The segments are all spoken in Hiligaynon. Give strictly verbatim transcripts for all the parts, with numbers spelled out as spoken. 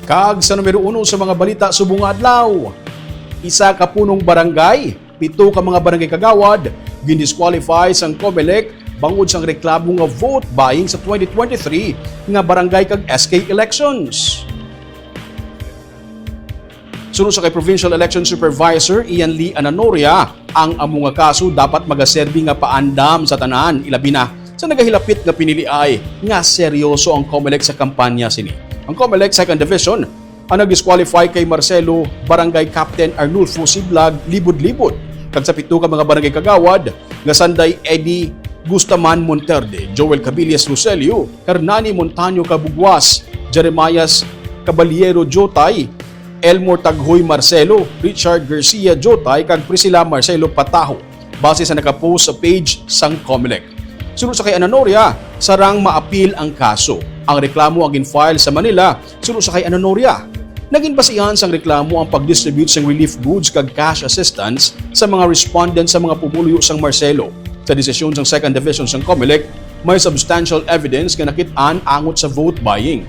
Kag sa numero uno sa mga balita subong nga adlaw, isa ka punong barangay, pito ka mga barangay kagawad, gindisqualify sang Comelec bangod sang reklamo nga vote buying sa twenty twenty-three nga barangay kag S K elections. Suno sa kay Provincial Election Supervisor Ian Lee Ananoria, ang amo nga kaso dapat magaserbi nga paandam sa tanan, ilabi na sa nagahilapit nga piniliay nga seryoso ang Comelec sa kampanya sini. Ang Comelec Second Division ang nag-disqualify kay Marcelo, Barangay Captain Arnulfo Siblag Libod-Libod, kag sa pito ka mga barangay kagawad nga sanday Eddie Gustaman Monterde, Joel Cabillas Roselio, Hernani Montaño Cabugwas, Jeremias Caballero Jotay, Elmore Taghoy Marcelo, Richard Garcia Jotay, kag Priscilla Marcelo Pataho, base sa nakapost sa page sang Comelec. Suno sa kay Ananoria, sarang maapil ang kaso. Ang reklamo ang gin-file sa Manila suno sa kay Ananoria. Naging basihan sang reklamo ang pag-distribute sang relief goods kag cash assistance sa mga respondent sa mga pumuluyo sang Marcelo. Sa desisyon sang Second Division sang Comelec, may substantial evidence nga nakit-an angot sa vote buying.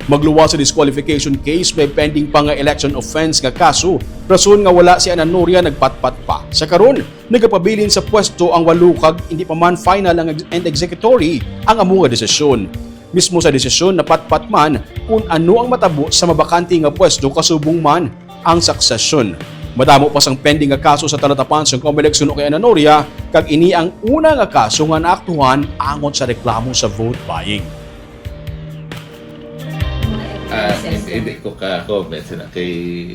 Magluwas sa disqualification case, may pending pa nga election offense nga kaso, rason nga wala si Ananoria nagpatpat pa. Sa karon, nagapabilin sa pwesto ang walo kag hindi pa man final ang ex-, and executory ang amo nga desisyon. Mismo sa desisyon, napatpat man kung ano ang matabo sa mabakante nga pwesto kasubong man ang succession. Madamo pa sang pending nga kaso sa talatapan sang Comelec suno kay Ananoria, kag ini ang una nga kaso nga naaktuhan angot sa reklamo sa vote buying. Ah, hindi, hindi ko ka-comment sina kay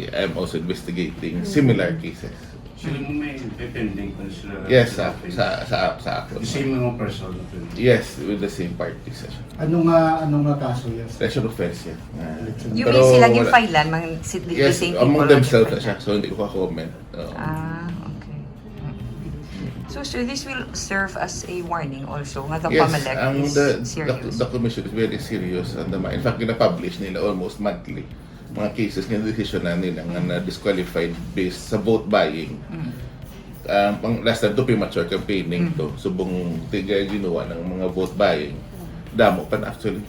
I'm also investigating similar cases. Sila mo may pending pa sila. Yes, sa sa sa, sa ako. The same mga person. Yes, with the same party, sir. Ano nga, ano nga kaso yan? Session offense yan. Ah, You pero mean sila wala- ginfilean man si the, the Yes, same among people on themselves na different siya. So hindi ko ka-comment. Oo. Ah, okay. So, sir, this will serve as a warning also nga the Yes, Comelec ang is the, the, serious. the commission is very serious and the, in fact, gina-publish nila almost monthly mga cases nga decision na nila nga na-disqualified based sa vote buying. Mm. Ah, pang last time to, premature campaigning to. Subong tiga ginawa ng mga vote buying. Damo pa na actually.